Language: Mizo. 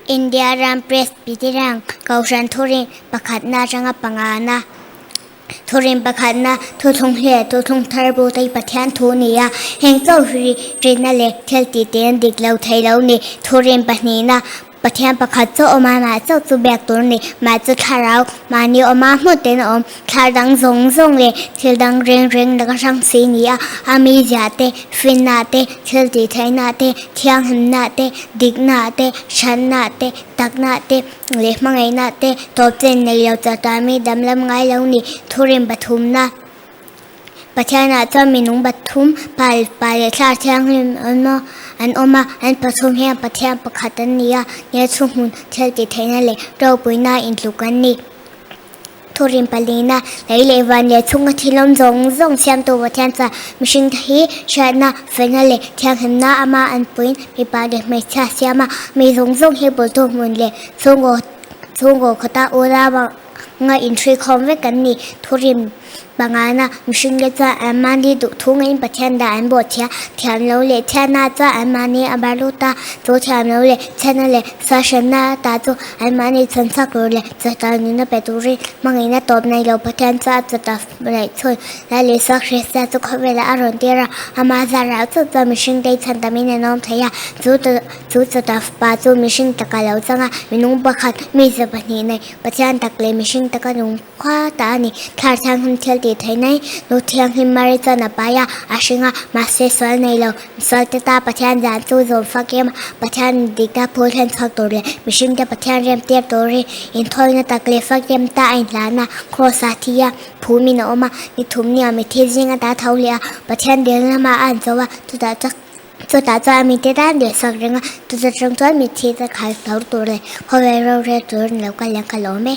India ram Presbyterian Kohhran thurin pakhatna atanga pangana thurin pakhatna thuthlung hle thuthlung thar bu te hi Pathian thu a ni a, heng chauh hi rinna leh thil tih te an dik lo thei lo a ni. Thurin pahnihna Pathian pakhat chu awm a, mah chauh chu biak tur a ni. Mah chu thlarau mahni awma hmuh ten a awm. Thlar dang zawng zawng leh thil dang reng reng laka hrang si ni a, a mizia te, finna te, thil tih theihna te, thianghlimna te, dikna te, hranna te, takna te leh hmangaihna te tawp chen nei lo chatuan mi damlam ngai lo ni. Thurin pathumna. Pathianah chuan minung pathum pa pa leh thla thianghlim an awm a an awm a, an pathum hian Pathian pakhat an ni a, nia chhunghmun thil tih theihna leh ropuina intluk an ni. Thurin palina, lei leh van leh chhunga thil awm zawng zawng siamtu Pathian chuan mihring te hi hriatna, felna leh thianghlimna ama an puiin mipa leh hmeichhia siam a, mi zawng zawng hi bultu hmun leh chhungkaw chhungkaw khawta ula nga inhruikhawm vek an ni. Thurin. Pangana, mihringte chuan an mahni duh thu ngeiin Pathian dah an bawh thia, thiam lo leh chhiatna chuan an mahni a bar lut a, chu thiam lo leh chhiatna leh sualhremna ata chu an mahni chhanchhuak tur leh chawhchah nunna pe turin hmangaihna tawp nei lo Pathian chu a chawhchah laih chhun. Lal Isua Krista chu khawvelah a rawn tir a, amah zarah chauh chuan mihringte i chhan tamin an awm thei a, chu chu chawhchah pa chu mihring taka lo chang a, minung pakhat mi 2 nei Pathian tak leh mihring taka nung Khua ta a ni. Thlar thianghlim thil tih theih nai nu thianghlim Mary chuan a pai a, a hring a, mahse sual nei lo. Misual te ta Pathian zan chu zawm fak em a, Pathian dikna phur hlen chhuak tur leh mihring te Pathian rem tir turin inthawina tak leh fak em ta a inhlan a, Kraws ah thi a, phumin a awm a, ni thum nia mitthi zing ata tho leh a, Pathian dil lamah a an cho a, chutah chuan chutah chuan mite tan leh sak reng a, chutah chang chuan mitthi te khal tho tur leh khawvel rorel turin lo kal leh ka lawm e.